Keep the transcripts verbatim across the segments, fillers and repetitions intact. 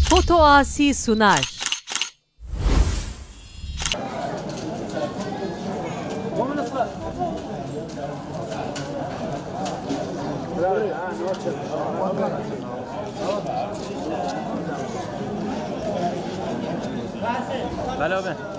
Foto Asi sunar. Bela be.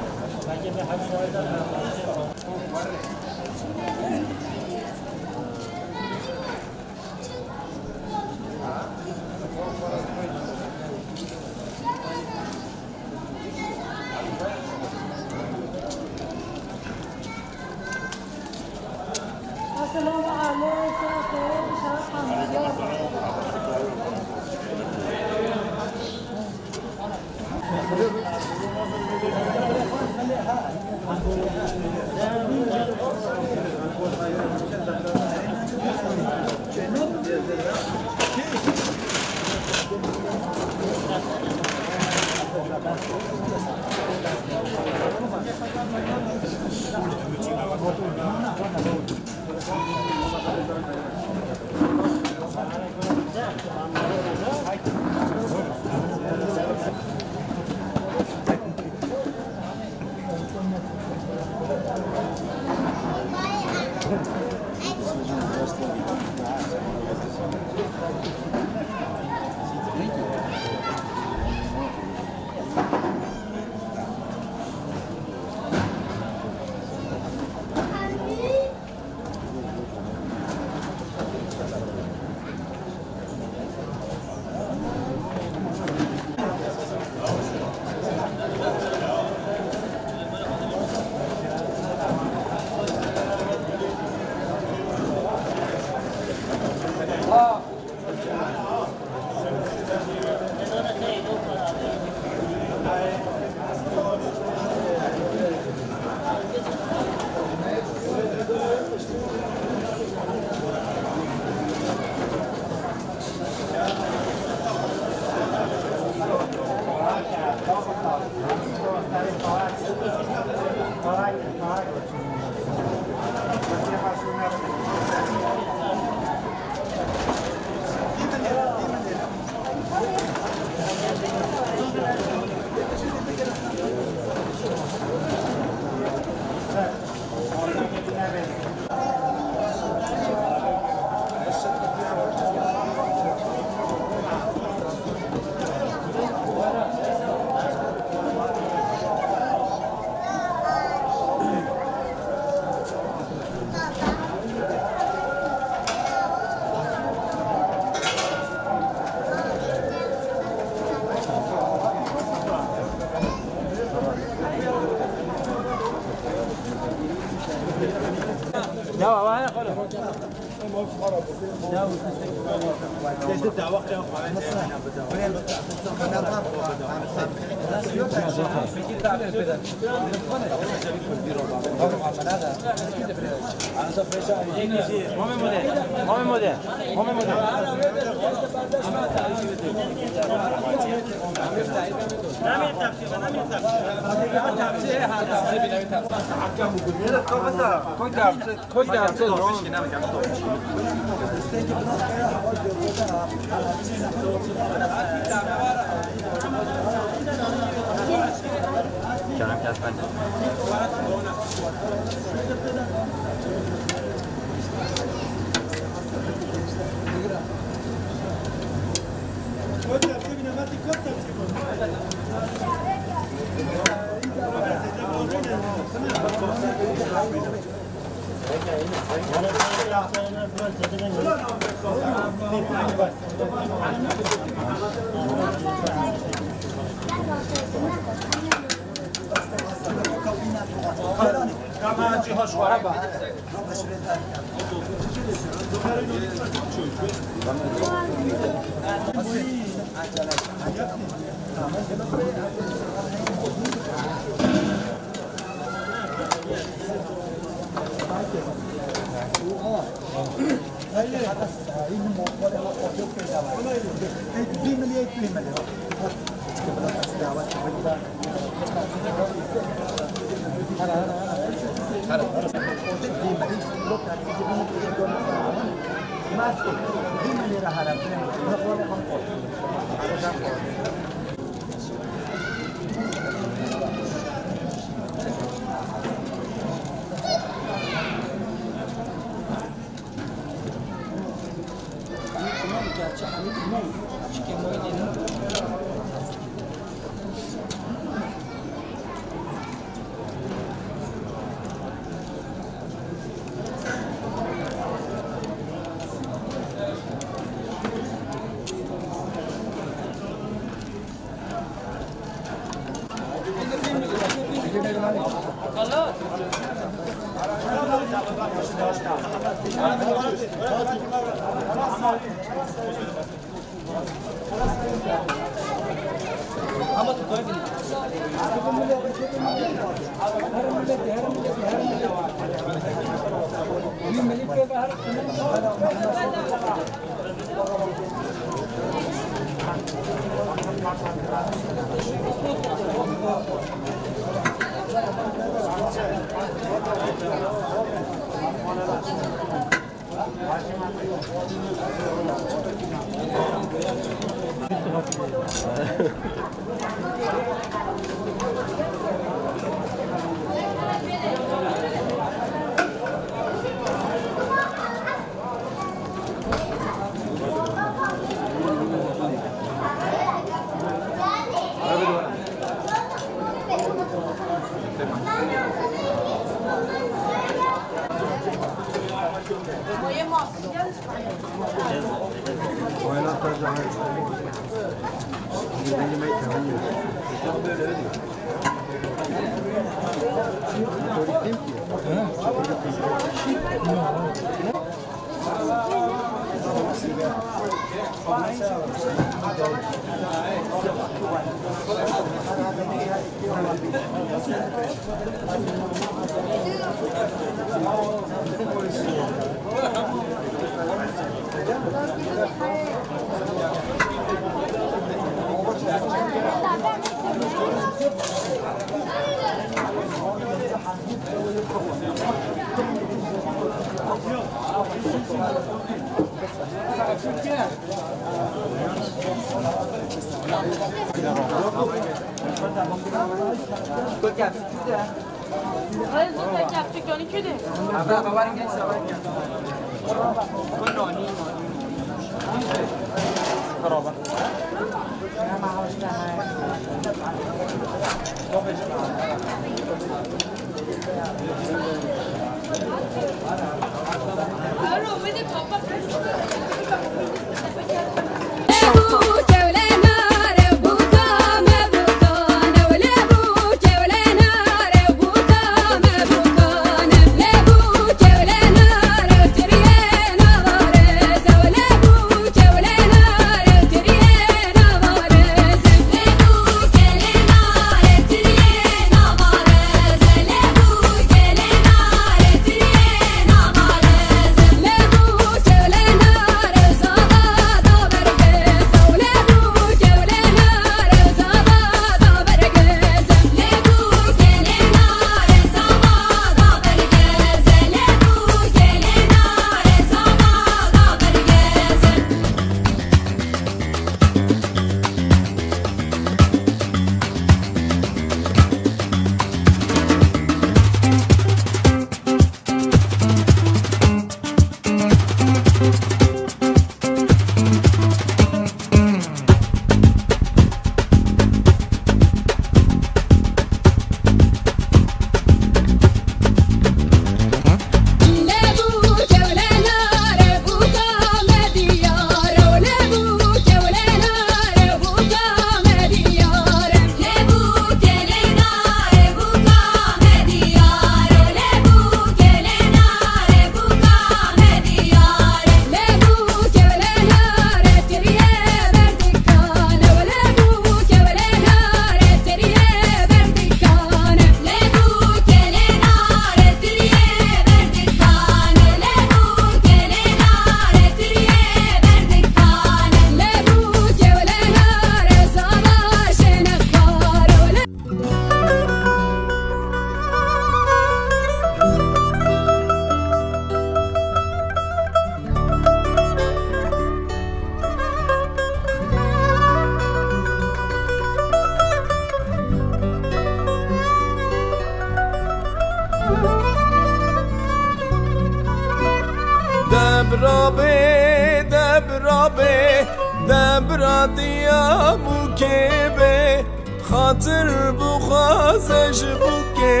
Rabê, debra bê, debra diya bûkê bê, xatir bixwaze ji bûkê,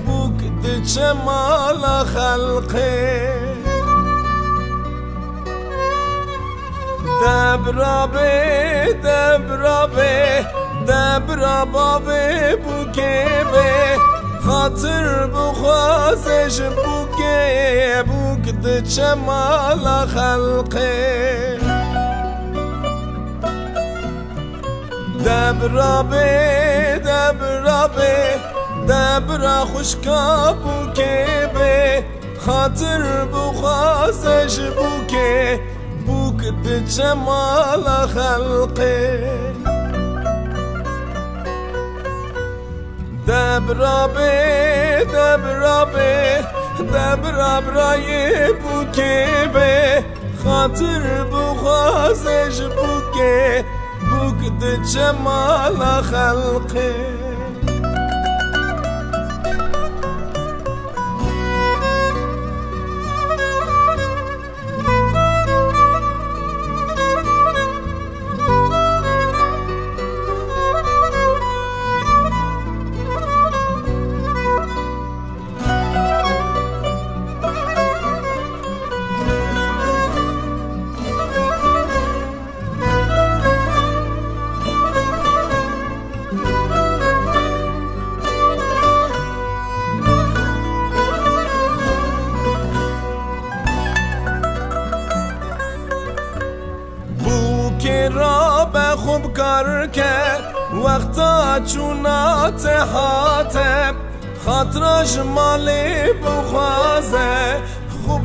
bûk diçe mala xelqê. Debra bê, debra bê, debra bavê bûkê bê, xatir bixwaze ji bûkê, bûk diçe mala xelqê. Debra bê, debra bê, debra xwişka bûkê bê, xatir bixwaze ji bûkê, bûk diçe mala xelqê. Debra bê, debra bê, debra birayê bûkê bê, xatir bixwaze ji bûkê, bûk diçe mala xelqê. Bûkê rabe xwe bi kar ke, wexta çûna te hate, xatira ji malê bixwaze, xwe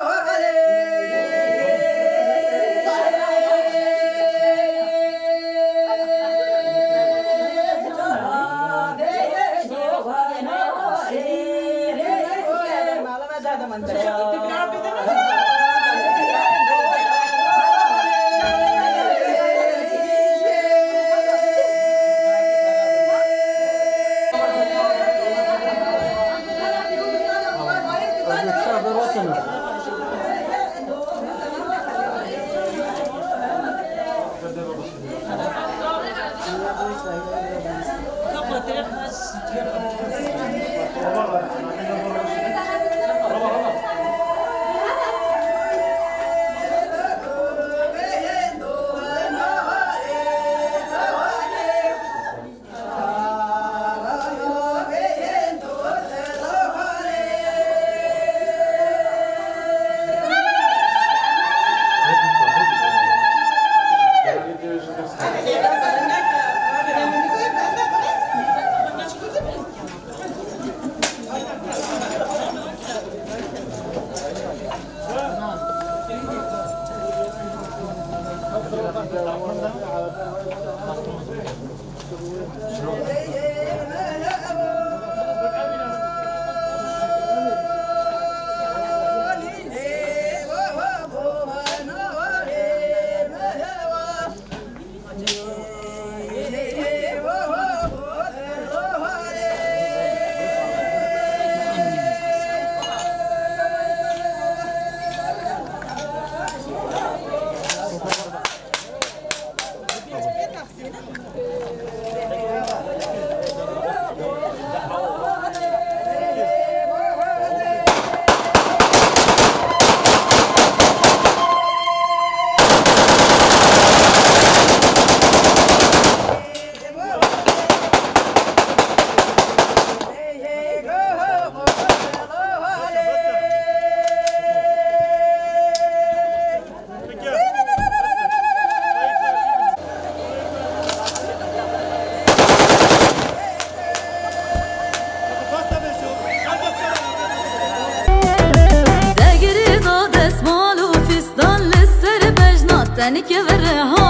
Degirina desmal û fîstan li ser bejna tenike vire ha.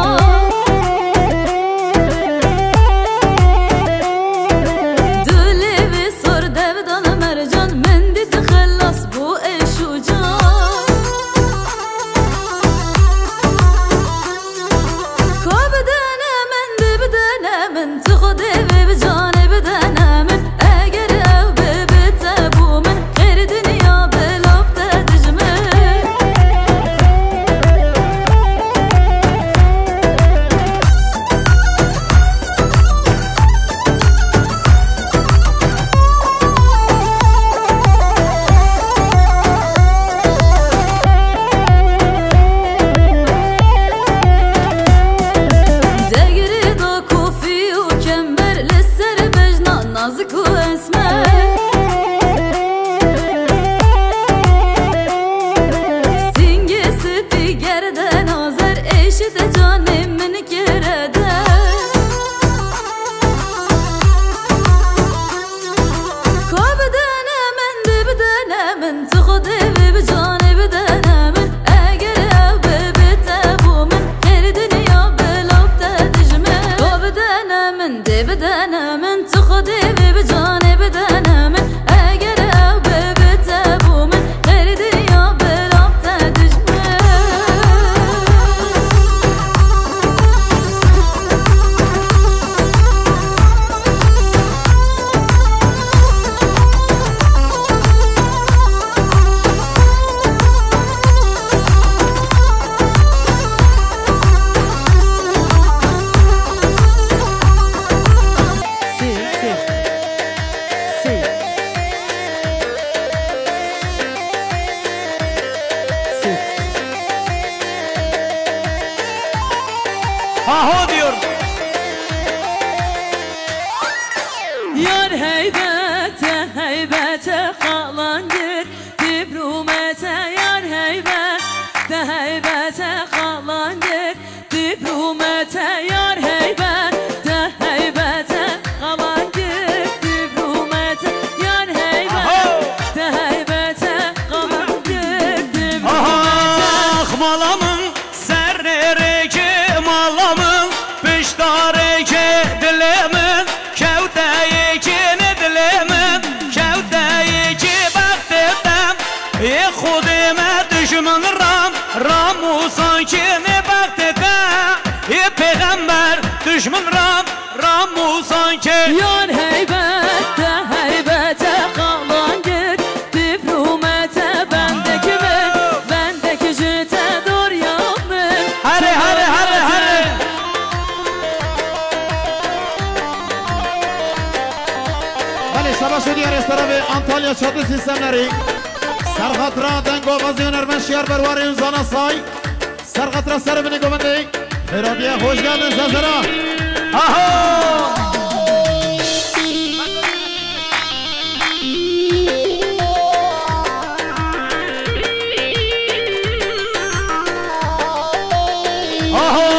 Du lêvê sor dev dan mercan, min dît xelas bû êş û can. Ka bidene min, di bidene min, tu Xwedê vê bi canê bidene min. Eger ew bibe te bo min, xêr dinya bi lav te dijmin. Te canê min kire de. Ka bidene min, de bidene min, tu xwedê vê bi canê bidene min. Eger ew bibe te bo min, xêrê dinya bila bite dijmin. Ka bidene min, de bidene min, tu xwedê vê bi canê bidene min. Eger ew bibe te bo min, xêrê dinya bila bite dijmin. Sê, sê. Sê. Sê. Aho diyor. Yar heybete, heybete kalan gir. Dibrûme te yar heybet, te heybete qalan gir. Dibrûme te yar heybet, te heybete qalan gir. Dibrûme te yar heybet, Aho! Te heybete qalan gir. Dibrûme te. Ax mala min, serê rêkê mala min, pişta rêkê dilê min. Kewteyê kê ne dilê min, kewteyê kê bextê te. Yê Xwedê me dijmin ram, ram û sankê ne bextê te. Yê pêxember dijmin ram, ram û sankê. Yar heybet te, heybete qalan gir. Dibrûme te bendek min, bendek ji te doriya min. Herê, herê, herê, herê. Belê, şabaş û diyarê serevê Antalya Çatı Sistemerî. Serxatira dengobazê hunermend Şiyar Berwarê û Zana Say. Serxatira serê binê govendê. Xêratiye, hoş geldin Sezera. Aho! Aho!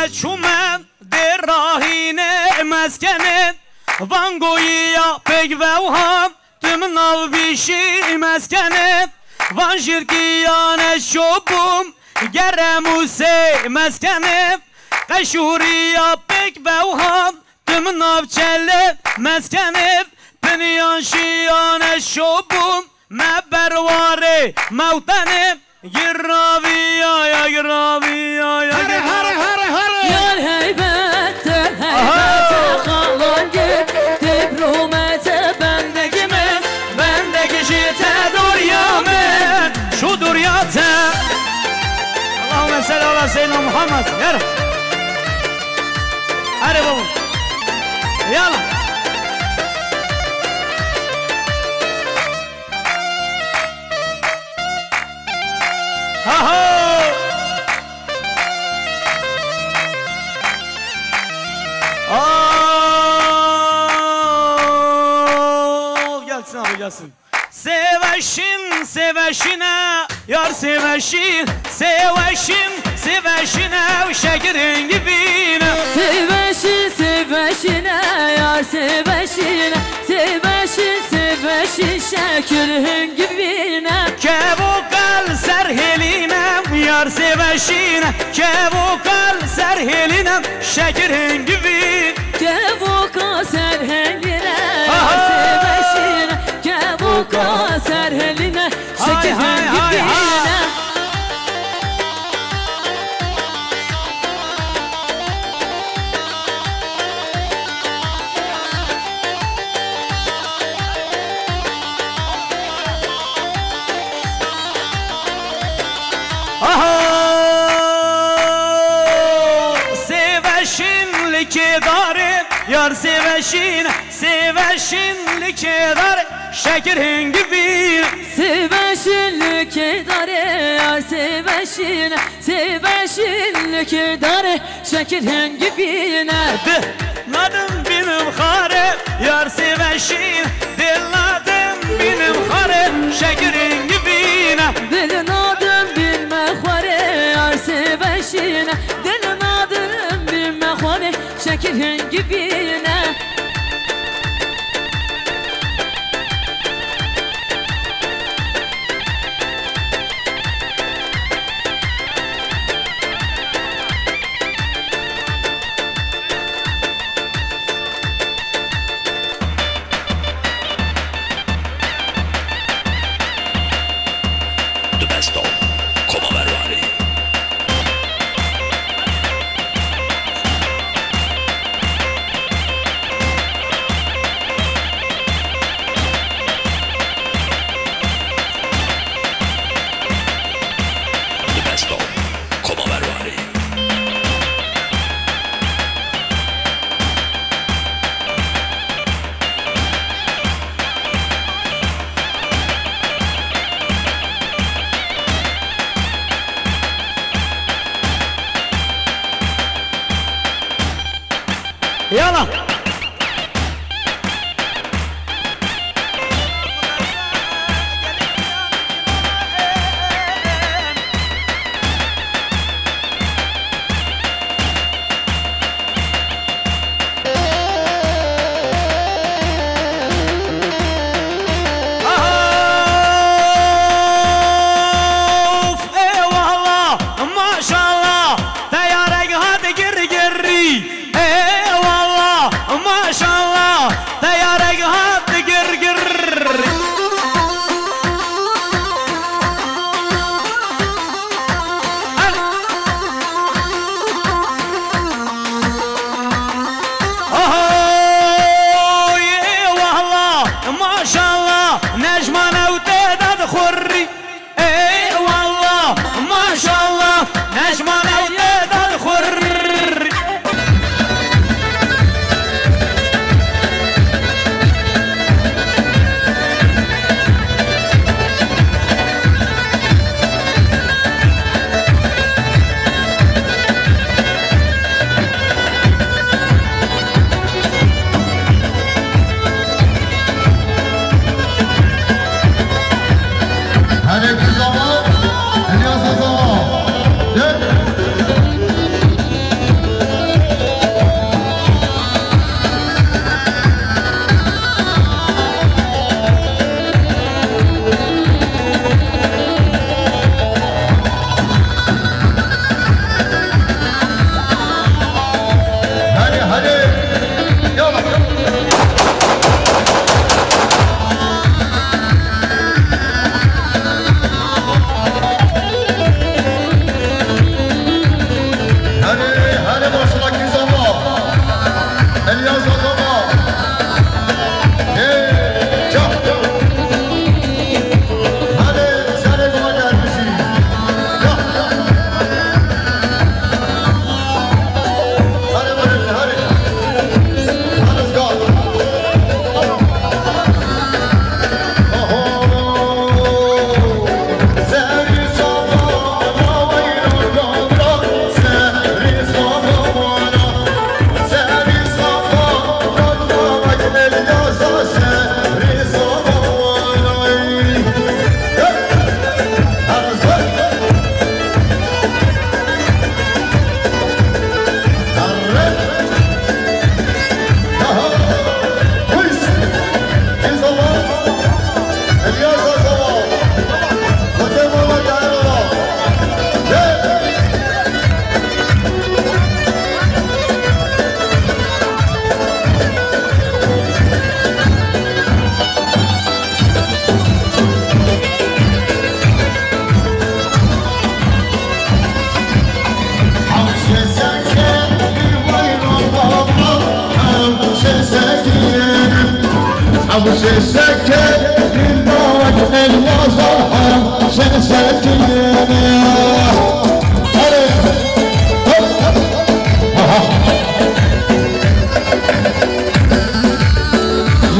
Ez çûme dê rahîne meskenê, van goyî ya pêk vewhan, tu min nav vîşî meskenê, van jîrkî ya neşo bûm, gerem û sê meskenê, qeşûrî ya pêk vewhan, tu min nav çele meskenê, pinyan şiyan eşo bûm, me berwarê mewtenê, giraviya ya, giraviya ya, Here, here, here, here. Yar heybete, heybete Aha! Qalan gir, dibrûme te bendek min, bendek ji te doriya min, şu doriya te. Allahümme salli ala seyyidina Muhammed. Yara. Hadi baba. Yala. Ha ha. Aa, gelsin abi, gelsin. Sêveşîn, sêveşîne, yar sêveşîn, sêveşîn, sêveşîne, şekirên givîne. Sêveşîn, sêveşîne, yar sêveşîne, sêveşîn, sêveşîn, şekirên givîne. Kevoka li ser hêlîne, yar sêveşîne, kevoka li ser hêlîne, şekirên givîne. Kevoka ser hêlîne, Aha! Yar sêveşîne, kevoka ser hêlîne, Hay, şekil hay, hay, hay. Hêlîne. Aha! Sêveşîn li kêdarê, yar sêveşîn, sêveşîn li kêdarê, şekir hingivîn. Sêveşîn li kêdarê, yar sêveşîn, sêveşîn li kêdarê, şekir hingivîn. Dil nadim bînim xare, yar sêveşîn, dil nadim bînim xare, şekir hingivîn. Dil nadim bînme xare, Hingî bîne. The best of Koma Merwanê. The best of Koma Merwanê. Yala. Aha! Of, eyvallah, maşallah, teyarek hat gir girî. Eyvallah, maşallah, teyarek hat gir gir. Ahoy, eyvallah, maşallah, Necman ew tê de dixurî. Eyvallah, maşallah, Necman ew tê de dixurî. Herêkî Zava, Elyasa Zava. Dek. Hadi, hadi. Yalla. Hadi, hadi, maşallah, Kîzama. Elyas Akama. Hey, çak. Hadi, sen de bana gelmişsin. Ya. Hadi, hadi, hadi. Hadi, go.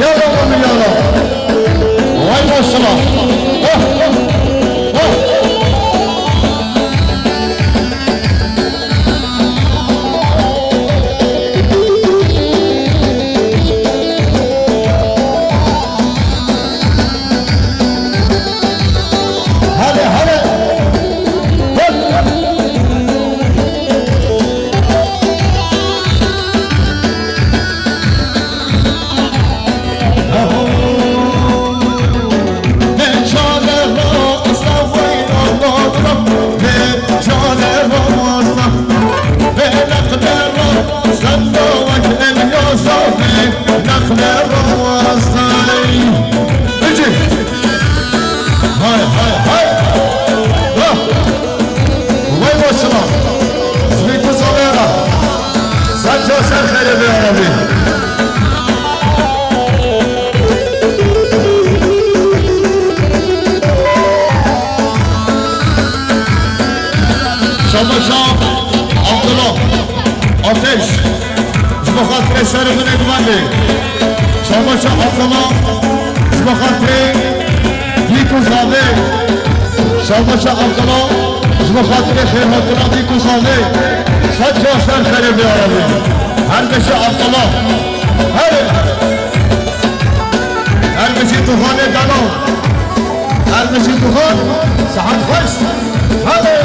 Yalla oğlum, yalla. Vay maşallah. Hah, hah. Şabaşa Abdullah Ateş, ji bo xatirê şerê min ê guvendê. Şabaşa Abdullah, ji bo xatirê dîk û zavê. Şabaşa Abdullah, ji bo xatirê xêrhatina dîk û zavê. Sed car ser xêrê bê arabî. Her beşe Abdullah. Her, her beşe Tufanê Dano. Her beşe Tuhan, saet xweş. Hadi.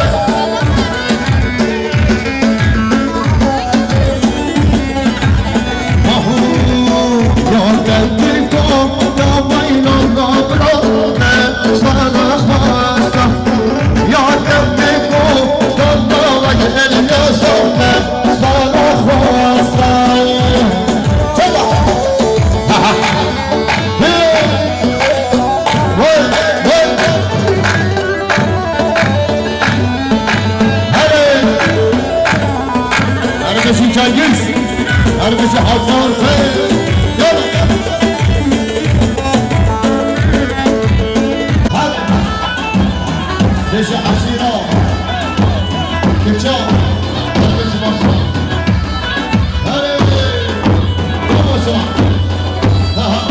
Erbeşî Çaygiz, Erbeşî Haftan Xeyr, yol. Hadi. Beşi Aşîra, Kıça, Erbeşî Başkan. Hadi. Tamam, tamam. Aha.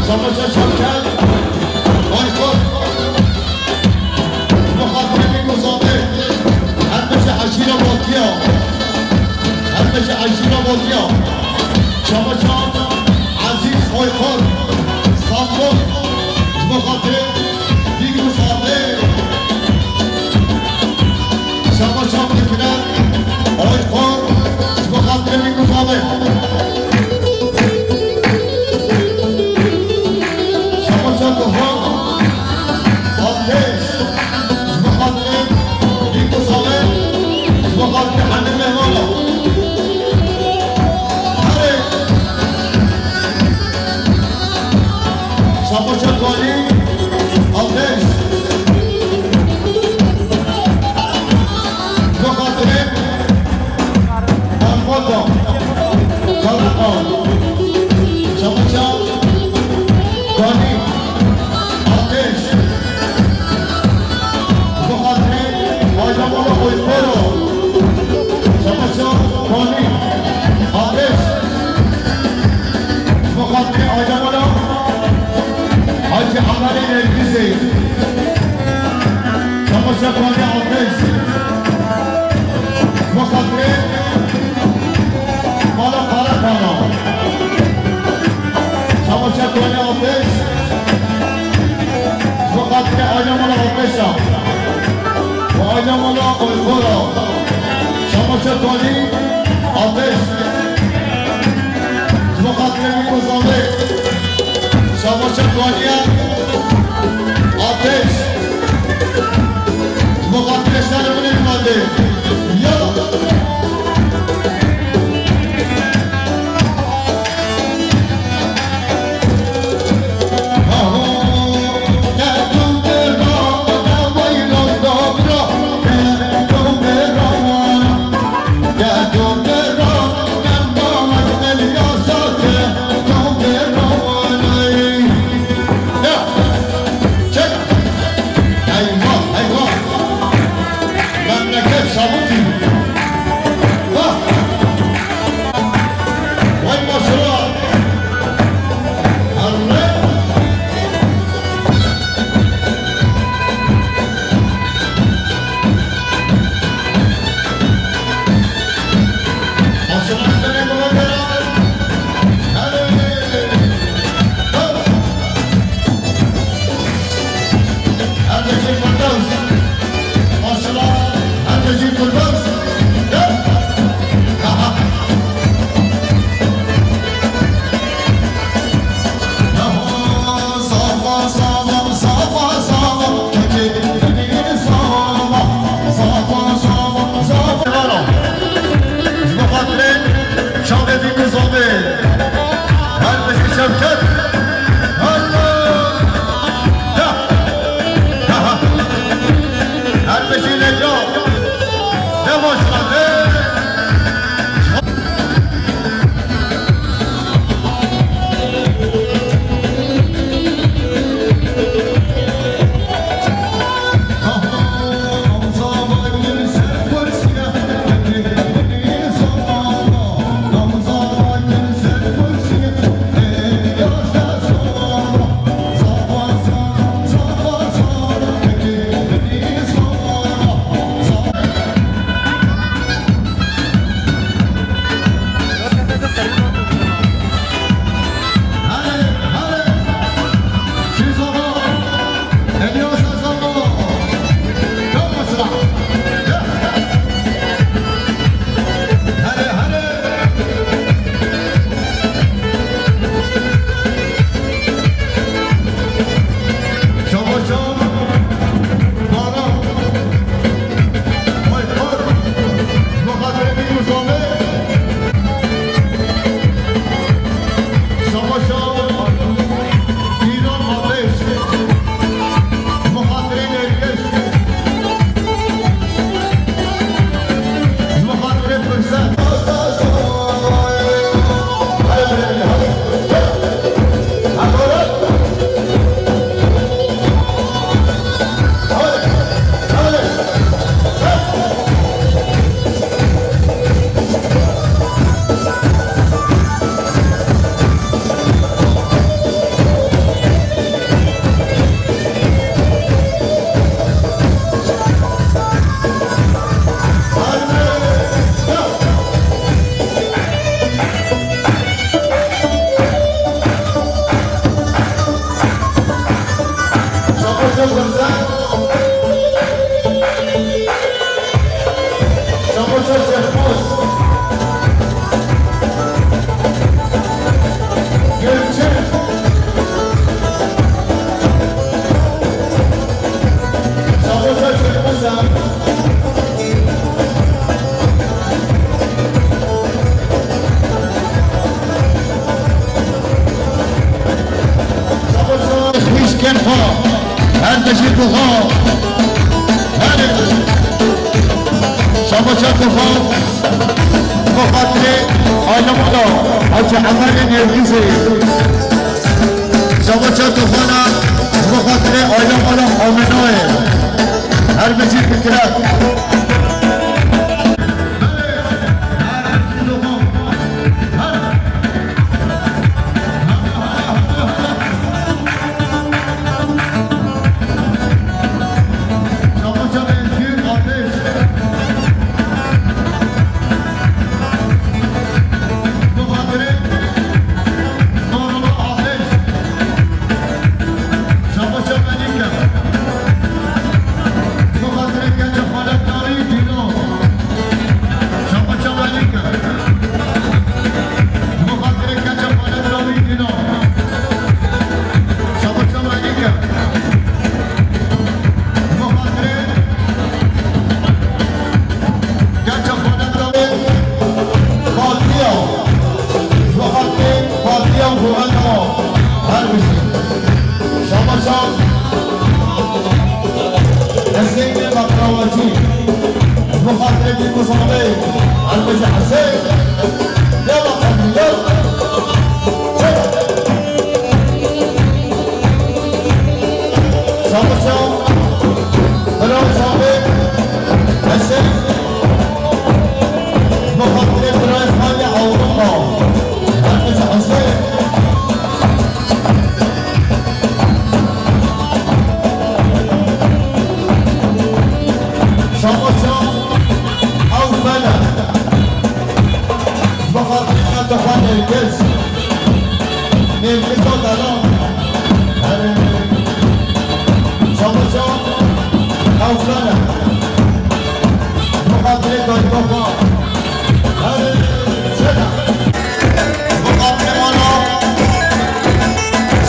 Savaşa Şevket, Aykut. Ji bo xatirê min ku zavê, her beşe eşîra Batiya. Her beşe eşîra Batiya. Çamaşan Ezîz Aykut, Stanbul. Ji bo xatirê min ku zavê. Çamaşan Fikret Aykut. Ji bo xatirê min ku zavê. Şabaşa Tuhan Ateş, ji bo xatirê Bîk û Salê, ji bo xatirê Hemî Mehmana. Hadi. Şabaşa Tuhanî Ateş. Ji bo xatirê Armada, Karakan, Çamaşa, Kanî, Ateş, ji bo xatirê Aydamala Oykoro, Çamaşa, Kanî, Ateş, ji bo xatirê Aydamala Hacî Emelê Nergizê, Çamaşa, Kanî, Ateş. Bi xatirê mala Karakana. Çamaşa Kanî Ateş. Bi xatirê aile mala Ateşa. Bi aile mala Oykora. Çamaşa Kanî Ateş. Bi xatirê min ku zavê. Şabaşa Kaniye Ateş. Muqaddesler Mülkmedi. Ya. Çek. Eyvah, eyvah. Memleket sabit. Vah. Vay maşallah. Allah. Ji bo xatirê çavê dî ku zavê. Her bijî Şevket. Her. Ya. Ya. Xwîşkên xwe, her bijî bi xwe. Her şabaşa bi xwe. Bi xatirê alemana Hacî Emerê Nêwrîzê. Şabaşa bi xwe ne, bi xatirê alemana Amînayê. Her bijî fikret. Şabaşa Melîke. Bi xatirê keça xwe Dîno. Şabaşa Melîke. Bi xatirê keça xwe Dîno. Şabaşa Melîke. Bi xatirê keça xwe Fatiya. Bi xatirê Fatiya û Xwena. Her bijî. Şabaşa Hesênê Baklawacî. Bi xatirê Bîkûzanê. Her bijî Hesên. Ya Baklawacî, ya. Şabaşa Bira Şamê Hesên. Bi xatirê birayê xwe yê Ewropa. Herkes Hesên. Şabaşa Ewfele. Bi xatirê xwe Nêrgiz. Nêrgiz o dana. Erê. Şabaşa Ewfele. Bi xatirê dayika xwe. Erê. Çêne. Bi xatirê wana.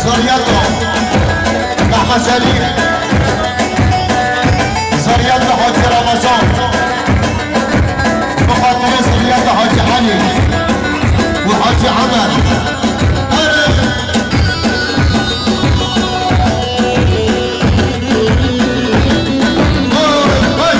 Zariyata. Mehmed Selîm. Zariyata Hacî Ramazan. Bi xatirê zuriyeta Hacî Elî û Hacî Emer. Erê! Hey, hey!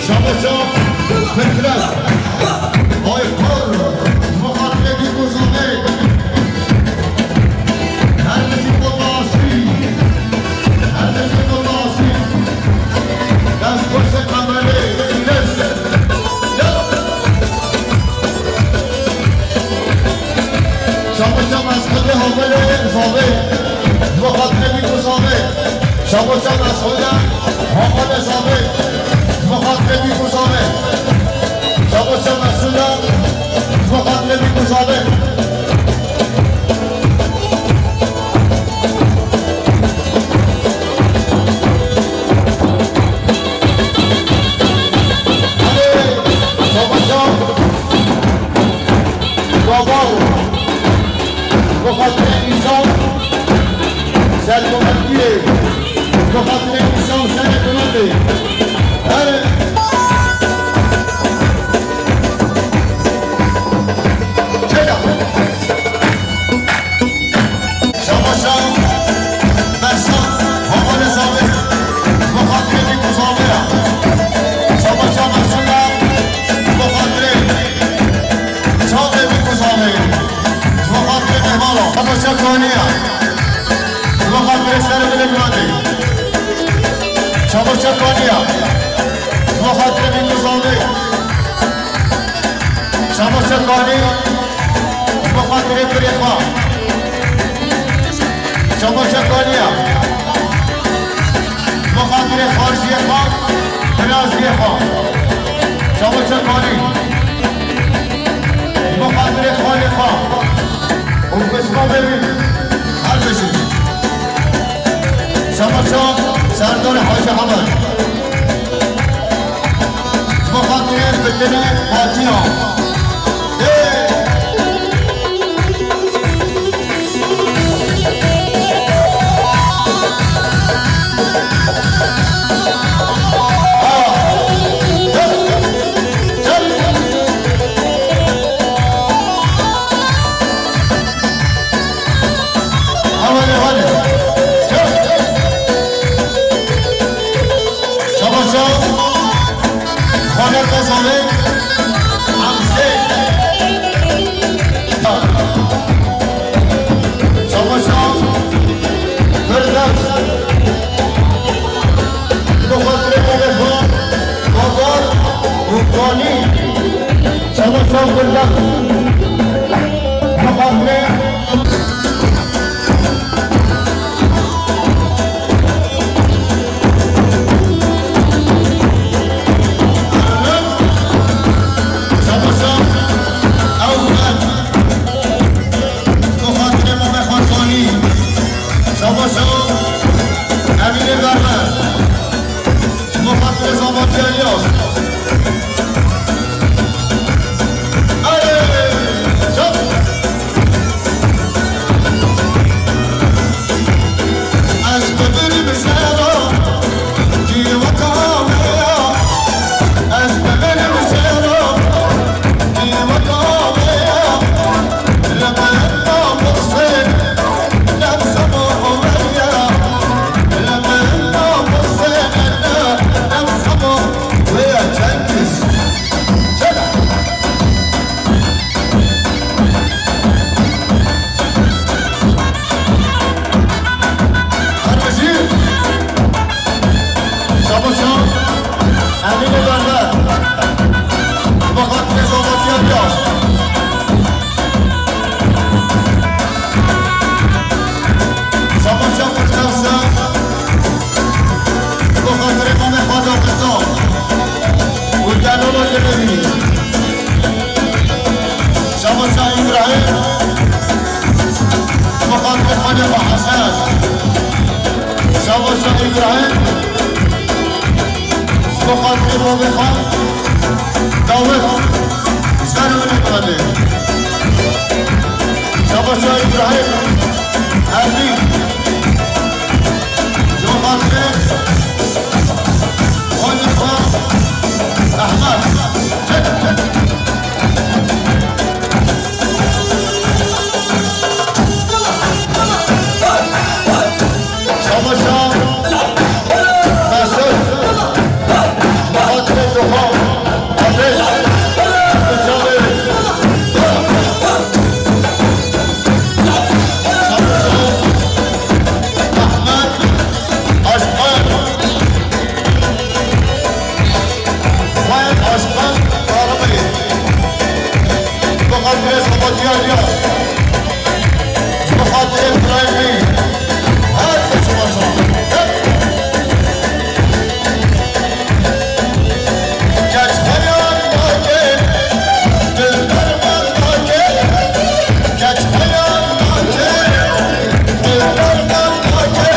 Şabaşa Fikret, Aykar, Muhammed Guzanê, her bizi Qurbansî, her bizi Qurbansî, dest xweşe kamerê, dest. Şabaşa Mesxetê Hamelê Zavê, ji bo xatirê Bîk û Zavê. Şabaşa Mesxetê Hamelê Zavê, ji bo xatirê Bîk û Zavê. Şabaşa Mesxetê, ji bo xatirê Bîk û Zavê. Hadi, şabaşa. Babaw, bi xatirê însan, sergometiyê, bi xatirê însan serê binatê. Her Çêla. Şabaşa Mersa, Hamalê Zavê, bi xatirê Bîk û Zavê ya. Şabaşa Mersa, bi xatirê Çavê Bîk û Zavê, ji bo xatirê Mehmalo. Şabaşa Kaniya, ji bo xatirê Serê Bilê Miradê. Şabaşa Kaniya, ji bo xatirê Bîk û Zavê. Şabaşa Kanî, ji bo xatirê birê xwe. Şabaşa Kaniya, ji bo xatirê xarjiyê xwe, biraziyê xwe. Şabaşa Kanî, ji bo xatirê xalê xwe û pişman bibî, her bijî. Şabaşa Serdar Hacı Hemed. Ji bo xatirê fitinê hatiya. Ê! Hevalê, hevalê. Çap. Şabaşa Xaler Bazarê, Hamzê. Şabaşa Firdevs. Bi xatirê Mehmet Xan, Bazar û Kanî. Şabaşa Firdevs. Bi xatirê Şabaşa Emînê Berber. Ji bo xatirê Zavatî Elyas. Erê! Çap! Ez bi vir bi sera, cî weka me ya. Ez bi vir bi sera, cî weka me ya. Li benda Muhsin, nefsema omeya. Li benda Muhsin, nefsema omeya. Cengiz. Çek. Her bijî. Şabaşa Emînê Berber. Bi xatirê Zavatî Elyas. Şabaşa Firdevs. Bi xatirê Mamê Xwedê Xwedê. Û Delala Dilêrî. Şabaşa Îbrahîm. Bi xatirê Xwedê Xwedê Hesen. Şabaşa Îbrahîm. Bi xatirê Babê Xan. Dawet. Ser wî Xwedê. Şabaşa Îbrahîm. Erdî. Ji bo xatirê Xwedê xwe Ehmed. Çek, çek. Diyaryar. Ji bo xatirê birayê min. Her kes baş e. Keç xeyal nake, dil derman nake. Keç xeyal nake, dil derman nake.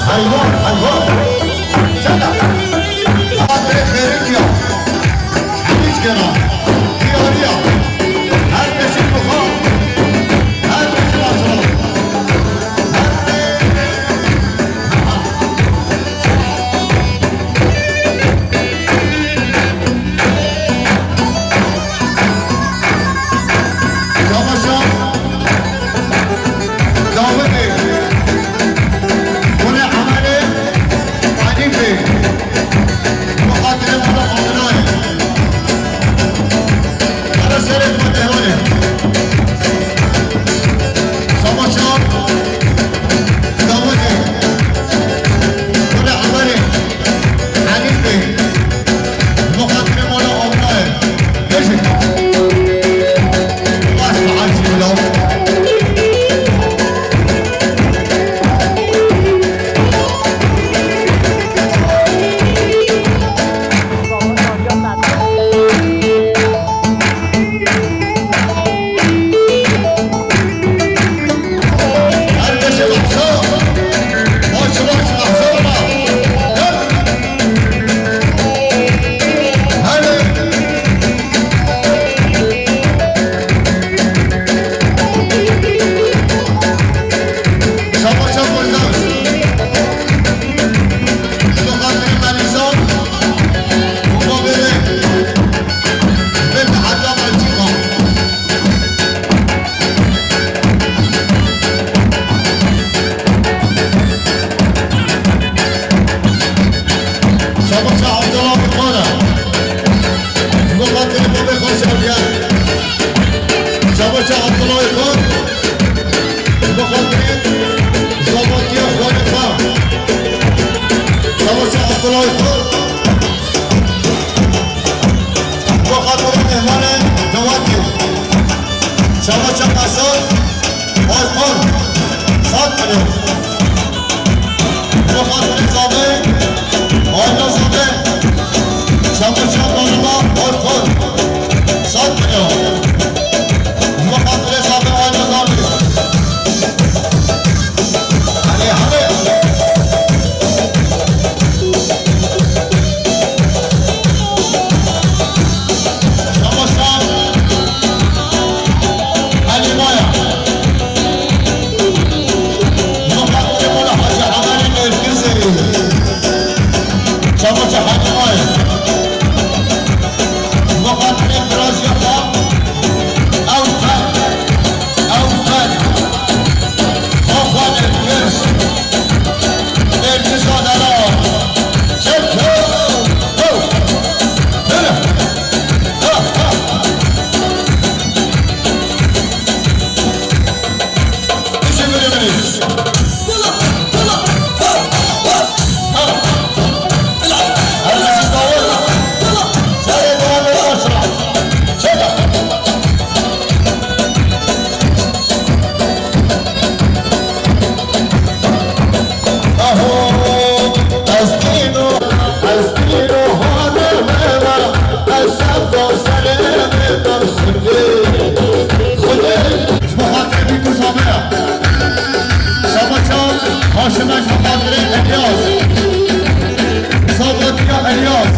Heyvan, heyvan. Çeka. Xatirê xêrik ya. Hemî gera. Diyariya. Her kesî bi xwe. Her kesî bi xwe. Savaşa Dawidê, Gulê Emelê, Hanîfê, bi xatirê mala Abdulahê. Hela serê xwe Tehranê. Savaşa Dawidê, Gulê Emelê, Hanîfê, bi xatirê mala Abdulahê. Bêjin. Baş be, Hacî Bilal. Her kesê behsa, baş baş behsa bira. Hadi. Savaşa Kurdan. Ji bo xatirê Melîsa û Babêrê. Ji bo heta Belçîka. Savaşa Abdullah Kurmana. Ji bo xatirê babê xwe şadiyan. Savaşa Abdullah Kurman. Ji bo xatirê zavatiya xwe ne xwe. Savaşa Abdullah Kurman. Ji bo xatirê mehmanê cewatî. Savaşa Hasan. Başkan, sat milyon. Ji bo xatirê Zabê, aîla Zabê, Şamirşah Danima, başkan, sat milyon. Ji bo xatirê Zabê, aîla Zabê. Hadi, hadi. Savaşa Halimaya. Ji bo xatirê mala Hacî Emelê Nêrgizê. Çavuşa Halimaya. Ji bo xatirê biraziya xwe. Ew qet, ew qet. Xwe xwe Nêrgiz. Nêrgiza delal. Çek. Ho. Ho. Hele. Ha, ha. Ji bo xatirê Bîk û Sabeya. Saba çav, Haşim Eş bi xatirê Elyas. Sabatiya Elyas.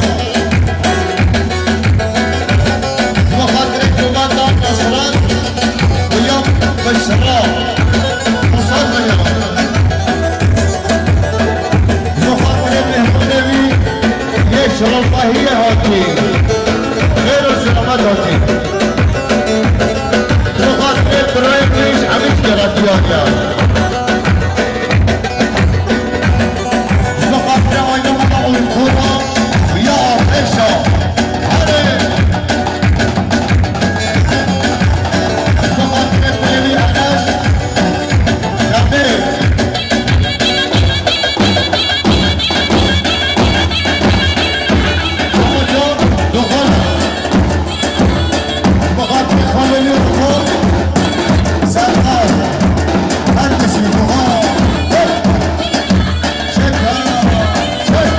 Ji bo xatirê Komanda Nasran. Uyam Bişra. Musar Beyaz. Ji bo xatirê mehmanê wî yê şirozahiyê hatî. Xêr û selamet. Bi xatirê birayê min jî hemî ji Gelatiyaniya. Ji bo xatirê Aydemala Oykura ya Artêşa. Herê! Ji bo xatirê Pelêlî Enes. Rabê! Çamoça Doxan. Bi xatirê xalê wî Rihon, Serdar, her tiştî buha, çek ha, çek.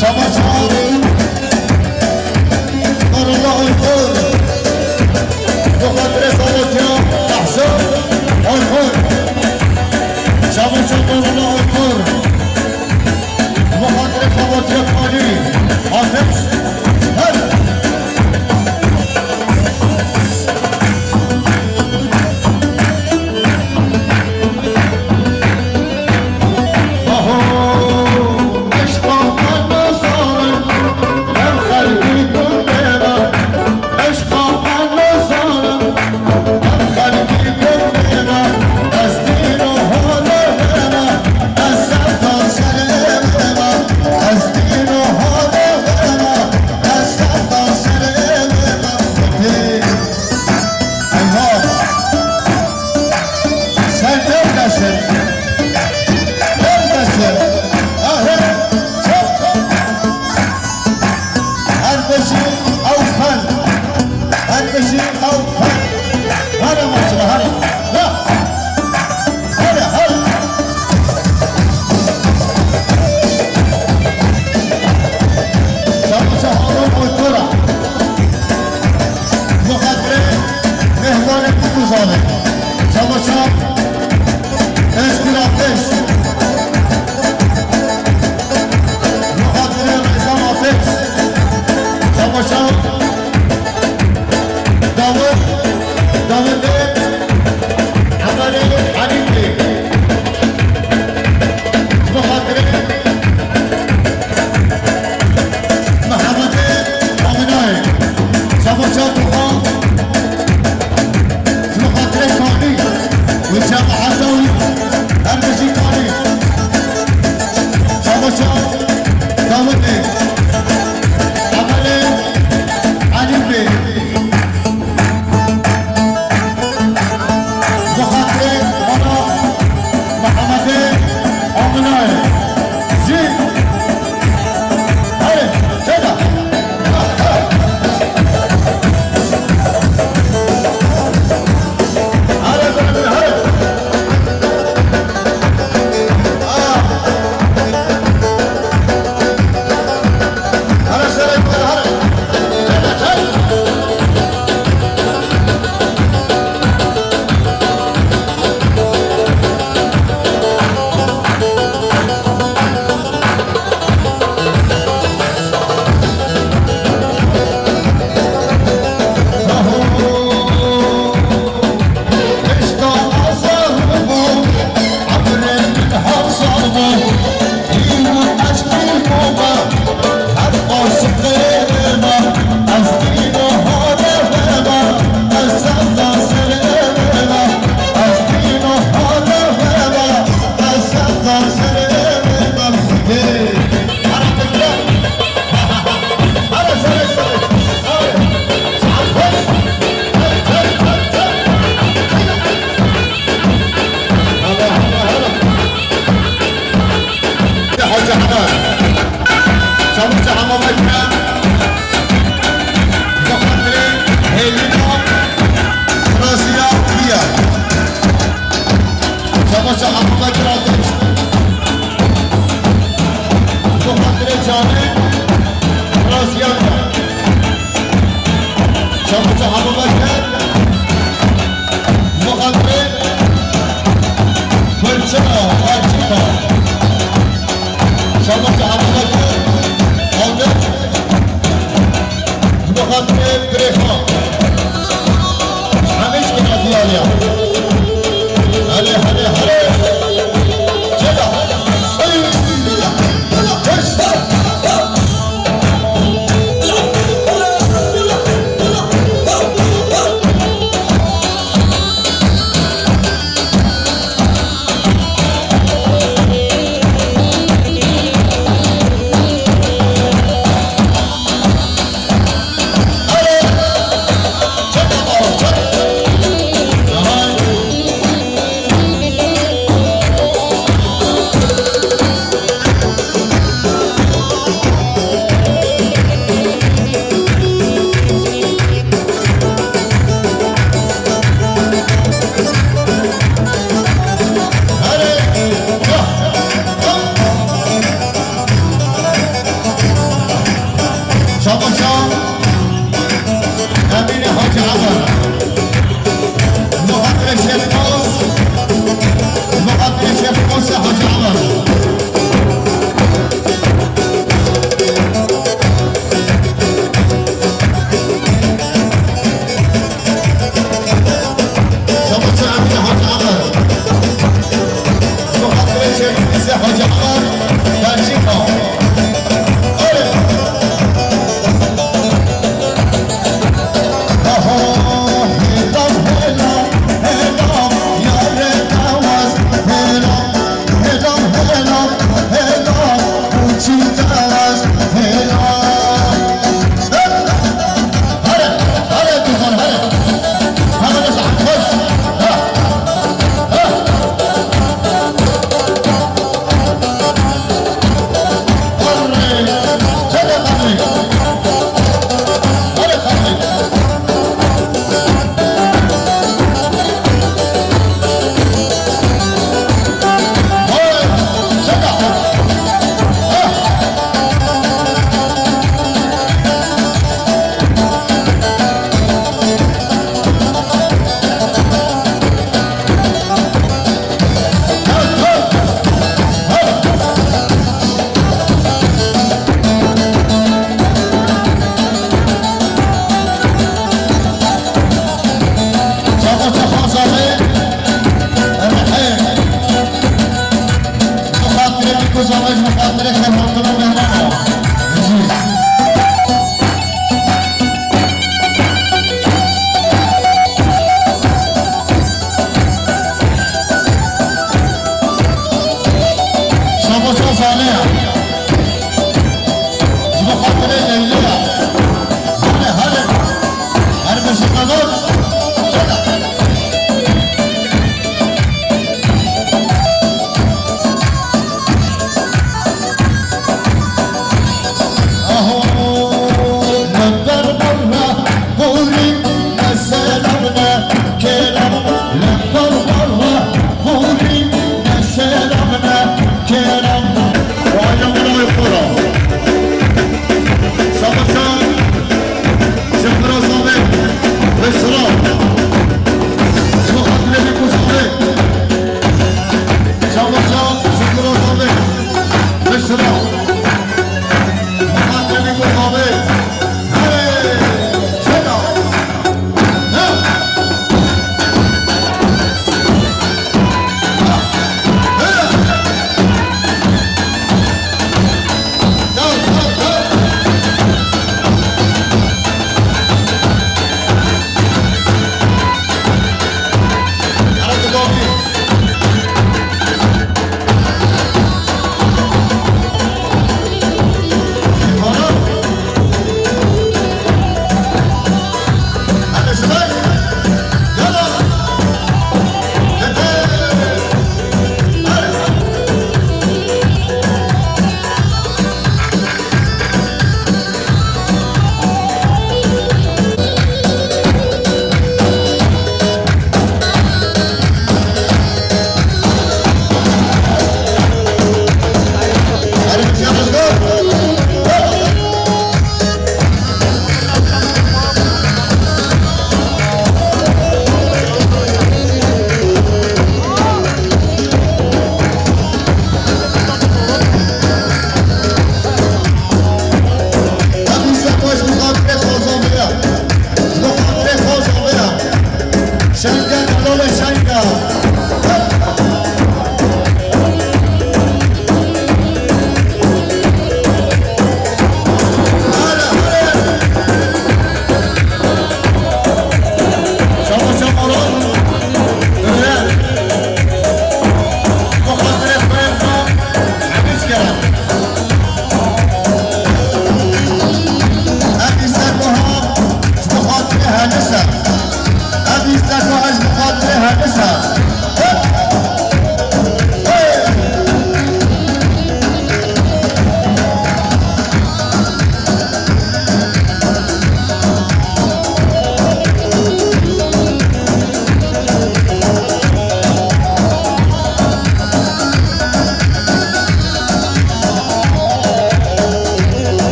Çamoça Nurullah Oykur, bi xatirê Salotiya Mahsun Oykur. Çamoça Nurullah Oykur. Bi xatirê Xebatiyê Kanî, Ateş, her. Aho, eşqa me nizanim, ev xelkî gundê me, eşqa me nizanim, ev xelkî gundê me, ez dîn û halê me, ez sevda serê me, ez dîn û halê me, ez sevda serê me. Eyvah! Sen neredesin? Neredesin? Ahmet! Çabuk! Her kişi ew fen. Her kişi ew fen. Hadi maçına, hadi. Ya! Hadi, hadi. Çamaşa Harun Oytora. Bi xatirê mehmanekî Kuzanê. Çamaşa Özgür Ateş. Bi xatirê Rêzan Ateş. Çamaşa Davut, Davut Bey, Emelê Elî Bey. Bi xatirê Mehemedê Aminayê, Çamaşa Tuhan, ji xatirê Kanî û cemaeta wî, her bijî Kanî. Çamaşa Dawidê, Emelê Elî Bey. Bi xatirê mala Mehemedê Aminayê jî. Hadi, çeka. Hadi, hadi, hadi. Hacı Hemar. Çavuşa Hemar Bekir. Bi xatirê Hêlîna Raziya Diya. Çavuşa Hemar Bekir Ateş. Bi xatirê Canê Raziya Diya. Çavuşa Hemar Bekir. Bi xatirê Gulçina Belçîka. Çavuşa Hemar Bekir. Adet. Bi xatirê Birêxa. Hemî ji kena diyariya. Hele, hele, hele. Çêda. Ey! Hey! Hey!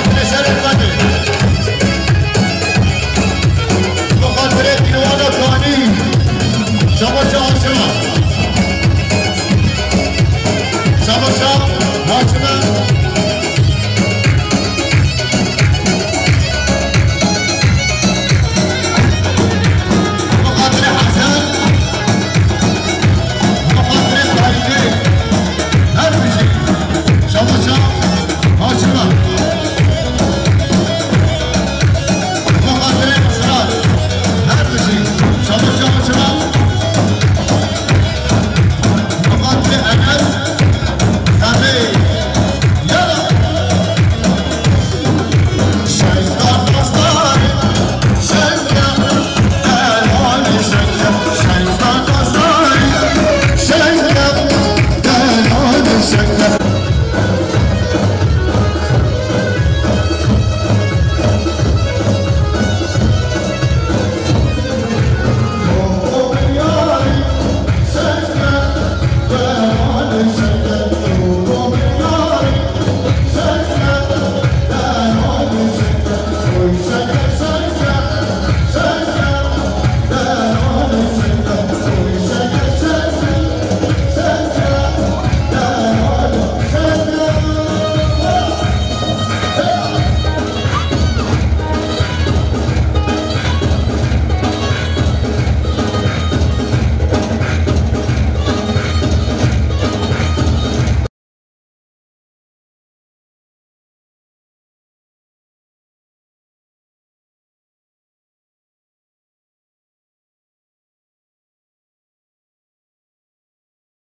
hatinê serê xwe de. Bi xatirê Dîwana Kanî, şabaş